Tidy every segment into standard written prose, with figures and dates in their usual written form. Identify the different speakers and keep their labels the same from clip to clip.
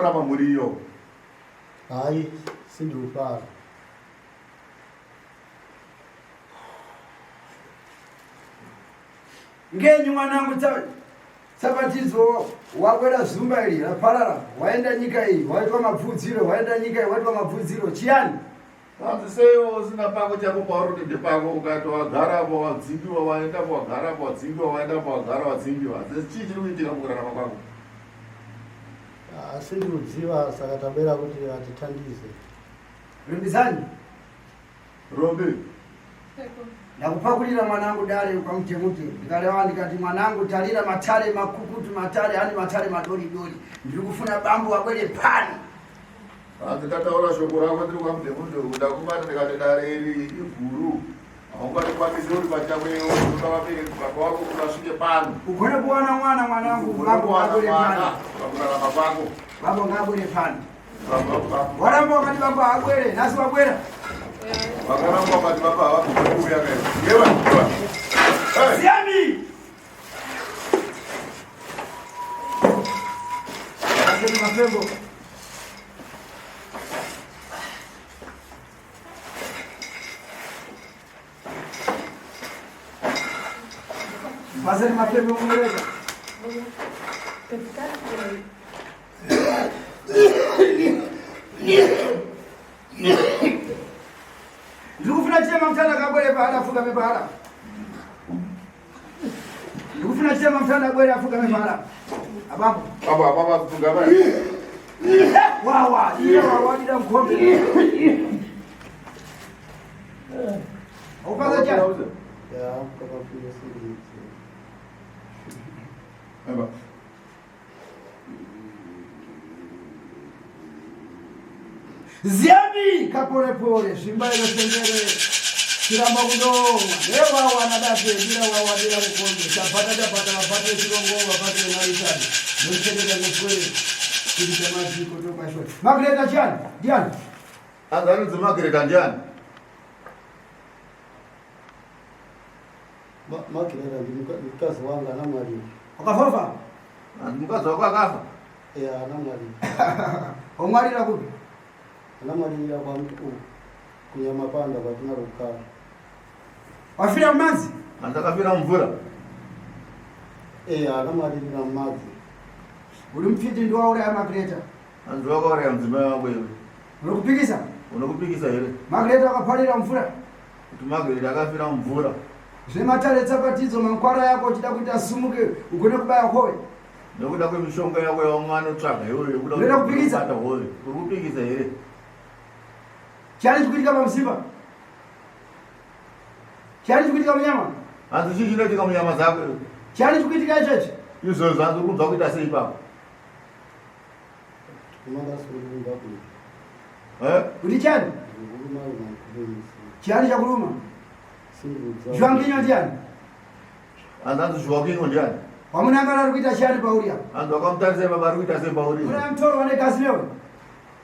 Speaker 1: kurarama mhuri iyo?
Speaker 2: Hayi, sindikufara.
Speaker 3: Ngenyi mwanangu Tsapatidzo wakwera zumba iri raparara waenda nyika iyi waitwa mapfudziro waenda nyika iyi waitwa mapfudziro chiyani
Speaker 1: Hanzi seiwo usina pako chako pauri kuti ndepako ukati wagarapo wadzingiwa waendapo wagarapo wadzingiwa waendapo wagara wadzingiwa chii chiri kuitika mukurarama kwako?
Speaker 2: Asi ndikudziva saka tabera kuti atitandize.
Speaker 3: Rumbidzani.
Speaker 1: Rombe.
Speaker 3: Ndakupakurira mwanangu dare kwamutemute ndikareva ndikati mwanangu tarira matare makukutu matare ane matare madoridori ndiri kufuna bambo wabwere pano.
Speaker 1: Hanzi ndataura shoko rako ndiri kwamutemute ndakubata ndikati dare iri iguru haungatikwanisi uri pachako iwe unoda vabereki baba wako kuti vasvike pano.
Speaker 3: Ugone kuwana mwana mwanangu
Speaker 1: Ugone kuwana mwana pakurarama kwako.
Speaker 3: Bambo ngaabwere pano. Waramba wakati baba abwere, nhasi wabwera.
Speaker 1: Vakaramba wakati baba havagone kuuya kai. Yewa, yewa.
Speaker 3: Hey. Siami. Aseni mafembo. Aseni mafembo mwereka. Ndikufuna chema mtana kabwere pahala afukame pahala. Ndikufuna chema mtana bwere afukame pahala. Abapo.
Speaker 1: Baba, baba fukama.
Speaker 3: Wawa, dira wawa dira mkombe. Upaza chani?
Speaker 2: Ya, kama vile sisi.
Speaker 1: Baba.
Speaker 3: Ziyani kaporepore zvimba inosendere chiramba kudomwa newawana date dira wawa dira mukombe chabata chabata vabate vechirongo vabate venaritani nochengeta nefwere chiri chamaziko tokwashoti magreta chiani ndiani
Speaker 1: Anzi anonzi Magreta ndiani?
Speaker 2: Magreta ndimukadzi wangu ana Mwari.
Speaker 3: Wakafafa?
Speaker 1: Mukadzi wako akafa?
Speaker 2: Eh, ana Mwari.
Speaker 3: Omwarira kupi?
Speaker 2: Ana Mwari kwa mtu kunyamapanda kwatina kukara.
Speaker 3: Wafira mumadzi?
Speaker 1: Andakafira mvura.
Speaker 2: Eh, ana Mwari ndina mumadzi.
Speaker 3: Uri mupfiti ndiwauraya Magreta.
Speaker 1: Hanzi wakauraya mudzimai wako iwe.
Speaker 3: Unokupikisa?
Speaker 1: Unokupikisa here?
Speaker 3: Magreta wakaparira mvura.
Speaker 1: Kuti Margaret akafira mumvura.
Speaker 3: Zvematare tsapatidzo mankwara yako uchida kuti asumuke ugone kubaya hove.
Speaker 1: Nekuda kwemishonga yako yaunganotsvaga iwewe yekuda
Speaker 3: Unoda kupikisa?
Speaker 1: kubata hove. Uri kupikisa here?
Speaker 3: Chari chikuitika pamusimba? Chari chikuitika munyama?
Speaker 1: Hanzi chii chinoitika munyama dzako iwe?
Speaker 3: Chari chikuitika ichochi?
Speaker 1: Izvozvo hanzi uri kunzwa kuita sei ipapo?
Speaker 3: Kuti chani? Chani chakuruma? Zhuanginyo ndiani?
Speaker 1: Anzanzi Zhuanginyo ndiani?
Speaker 3: Wamunangara ari kuita chani pauri apa?
Speaker 1: Anzi wakamutarisa baba ari kuita sei pauri?
Speaker 3: Uraya mutorwa negasi newe?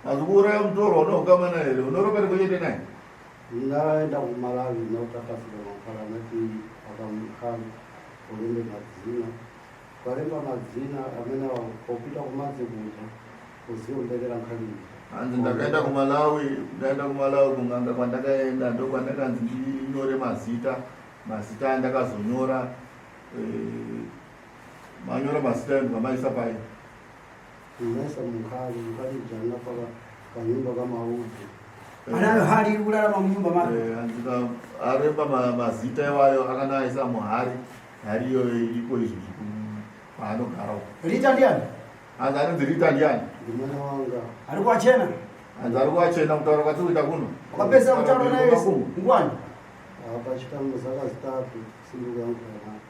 Speaker 1: Anzi kuuraya mutorwa unohukama naye here? Unoromba nekuchete naye?
Speaker 2: Ndaenda kuMalawi notakafika mapara anati akamukana ulembe madzina Ukalemba madzina amene popita kumadzi kuja uziomberera nkhani ija.
Speaker 1: Hanzi ndakaenda kuMalawi, ndaenda kuMalawi kung'anga kwandakaenda ndokwandakanzi ndinyore mazita, mazita andakazonyora eh, manyora mazita enyu mamaisa pai
Speaker 2: Ndinaisa munkhali, nkhali ija ndinapaka kanyumba kamaudzu.
Speaker 3: Anayo hari iri kurarama munyumba make.
Speaker 1: Eh, hanzi aremba mazita iwayo akanaisa muhari Hari iyoyo iriko izvozvi kwaanogara uko.
Speaker 3: Rita ndiani?
Speaker 1: Hanzi anonzi Rita ndiani?
Speaker 2: Ndimwana wanga.
Speaker 3: Ari kuachena.
Speaker 1: Hanzi ari kuachena kutaura kwatiri kuita kuno.
Speaker 3: Wakapedzisira kutaura naye nguwani?
Speaker 2: Apa chitamu zaka zitatu sindikuyankhula naye.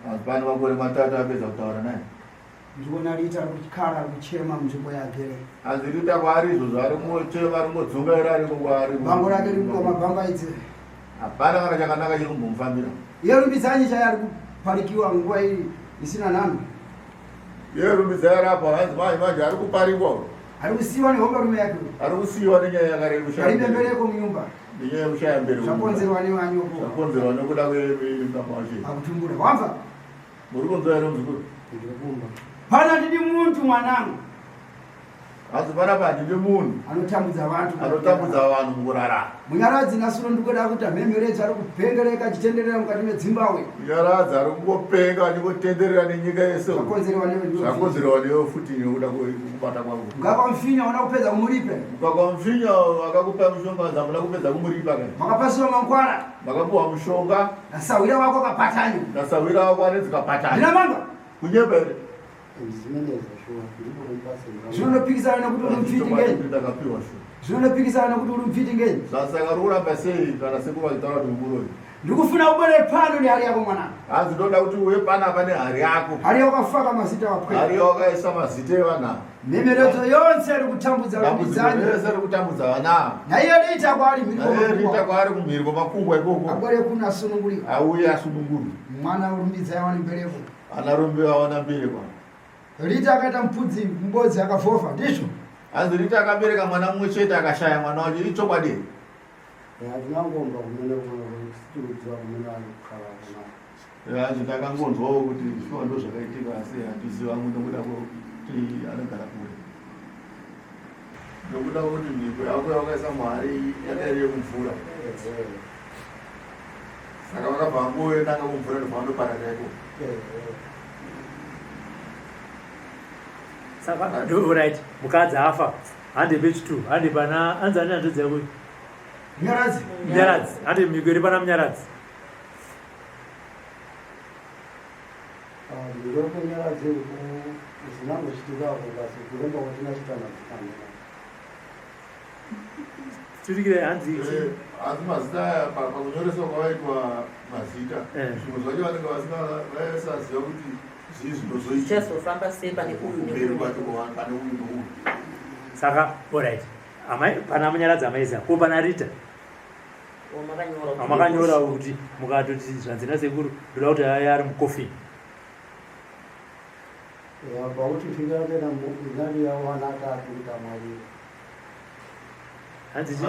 Speaker 1: Hanzi pane makore matatu apedza kutaura naye.
Speaker 3: Ndikuona Rita ari kuchikara ari kuchema munzvimbo yake.
Speaker 1: Hanzi Rita kwaari izvozvo ari kungochema ari kungodzungaira ariko kwaari.
Speaker 3: Bango rake riri mukoma idzi.
Speaker 1: Hapana kana chakanaka chiri kumbomufambira.
Speaker 3: Iye Rumbidzanyi chaiye ari kuparikiwa nguva iyi isina nhano.
Speaker 1: Iye Rumbidzai ari apa hanzi manje manje ari kuparikwa.
Speaker 3: Ari kusiiwa nehombarume yake.
Speaker 1: Ari kusiiwa nenyaya yakare kushaya.
Speaker 3: Ari mbereko munyumba.
Speaker 1: Nenyaya yekushaya mbereko.
Speaker 3: Zvakonzerwa nevanyoko.
Speaker 1: Zvakonzerwa nekuda kwemba kwacho.
Speaker 3: Akutumbura. Wamva?
Speaker 1: Muri kunzwa here muzukuru?
Speaker 2: Ndiri kumba.
Speaker 3: Pana ndidi muntu mwanangu.
Speaker 1: Hanzi panapa handidi munhu
Speaker 3: anotambudza vantu
Speaker 1: anotambudza vanhu mukurarama.
Speaker 3: Munyaradzi nhasi uno ndikuda kuti amhemheredzo ari kupengereka achitenderera mukati medzimbahwe.
Speaker 1: Munyaradzi ari kungopenga achingotenderera nenyika yese.
Speaker 3: Zvakonzerewa newe ndiwe.
Speaker 1: Zvakonzerewa newe futi nekuda kwekubata kwako.
Speaker 3: Mukaka mfinya una kupedza kumuripe.
Speaker 1: Mukaka mfinya akakupa mushonga wanzi hamuna kupedza kumuripa ka.
Speaker 3: Makapasiwa mangwana.
Speaker 1: Makapuwa mushonga.
Speaker 3: Nasahwira wako kapatanyo.
Speaker 1: Nasahwira wako anenzi kapatanyo.
Speaker 3: Ndina manga.
Speaker 1: Kunyepa here?
Speaker 3: Zvinonopikisana nekuti uri mupfiti ngei? Zvinonopikisana nekuti uri mupfiti ngei?
Speaker 1: Zvasaka uri kuramba sei kana sekuru vachitaura kuti muroyi?
Speaker 3: Ndikufuna ubone pano nehari yako mwana.
Speaker 1: Hanzi ndoda kuti uye panapa nehari yako.
Speaker 3: Hari yakafaka mazita wapwe.
Speaker 1: Hari yawakaisa mazita evana.
Speaker 3: Mhemeredzo yonse iri kutambudza
Speaker 1: Dambudziko rese riri kutambudza vana.
Speaker 3: Naiye Rita kwaari mhiri
Speaker 1: Naiye Rita
Speaker 3: kwamakungwa.
Speaker 1: kwaari kumhiri kwamakungwa ikoko.
Speaker 3: Abwere kuno asununguriwa.
Speaker 1: Auye asunungurwe.
Speaker 3: Mwana urumbidzai awane mbereko.
Speaker 1: Ana Rumbi awana mbereko.
Speaker 3: Rita akaita mupudzi mubodzi akavhovha ndizvo.
Speaker 1: Hanzi Rita akabereka mwana mumwe chete akashaya mwana wacho ichokwadi here?
Speaker 2: Hatina ngomba kumene kunokurudzira kumene anokukara kuna.
Speaker 1: Hanzi ndakangonzwawo kuti shuwa ndo zvakaitika asi handiziva hangu nekuda kwekuti anogara kure. Nekuda kwekuti mhiko yako yawakaisa muhari yanga iri yekumvura. Saka vakabva vangoenanga kumvura ndobva vandopararira ikoko.
Speaker 4: Saka right mukadzi afa hande page 2 hande pana anzi ani hanzvadzi yako
Speaker 3: Munyaradzi.
Speaker 4: Munyaradzi hande mhiko iri pana Munyaradzi.
Speaker 2: Ah, mhiko yekunyaradzi zinangochitika apo basi kuremba kuti nachitana.
Speaker 4: Turikire hanzi
Speaker 1: eh, hanzi mazita aya pakunyoreswa kwavaitwa mazita eh. zvimwe zvacho vanenge vasina vaisaziva kuti zvii zvinozoita
Speaker 5: zvichazofamba sei pane uyu
Speaker 1: kumberi kwacho pane uyu neuyu
Speaker 4: saka orit amai pana munyaradzi amaiza ko pana rita wamakanyora kuti mukatoti zvanzi nasekuru ndoda kuti aya ari mukofini
Speaker 2: pakuti mfinga yake inari yawana atatu kuti amwalira
Speaker 4: hanzi chi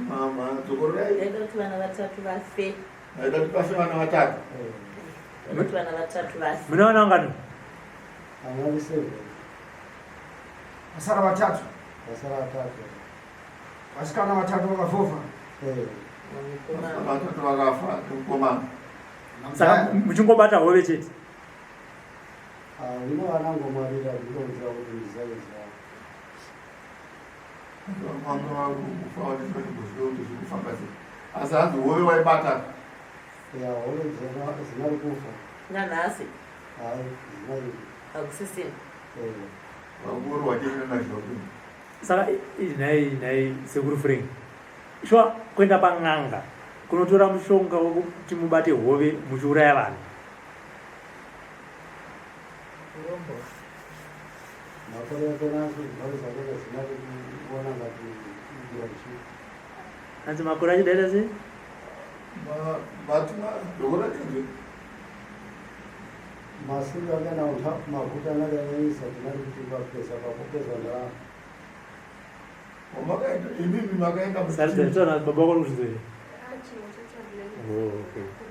Speaker 1: mama dzokororai
Speaker 5: Ndaida kuti vana vatatu vafe.
Speaker 1: Ndaida kuti pafe vana vatatu.
Speaker 5: Ndaida kuti vana vatatu vafe.
Speaker 4: Mune vana vangani?
Speaker 2: Vana seven.
Speaker 3: Vasara vatatu.
Speaker 2: Vasara vatatu.
Speaker 3: Vasikana vatatu vakavhovha.
Speaker 2: Eh.
Speaker 1: Vasikana vatatu vakafa nemukomana.
Speaker 4: Saka muchingobata hove chete.
Speaker 2: Ah, vino vana ngomwarira ndinoziva kuti ndizaiziva.
Speaker 1: Vamwe vakufa vachizoziva kuti zviri kufamba sei. Asi hanzi hove waibata.
Speaker 2: Ya hove dzinari kufa.
Speaker 5: Nanhasi.
Speaker 2: Hayi dzinari.
Speaker 5: Hakusisina.
Speaker 2: Eh.
Speaker 1: Vakuru vachirina nazvo.
Speaker 4: Saka nhai nhai sekuru Frank. Shuwa kuenda pan'anga kunotora mushonga wekuti mubate hove muchiuraya vanhu. Hanzi makore acho daita sei?
Speaker 2: Masiku akana maguta anakanyanyisa tinari kuti papesa pakupesa ndarama.
Speaker 1: Wamakaenda imimi makaenda
Speaker 4: Sarudza taona baba wako kuzvinzwa here? Oh, okay.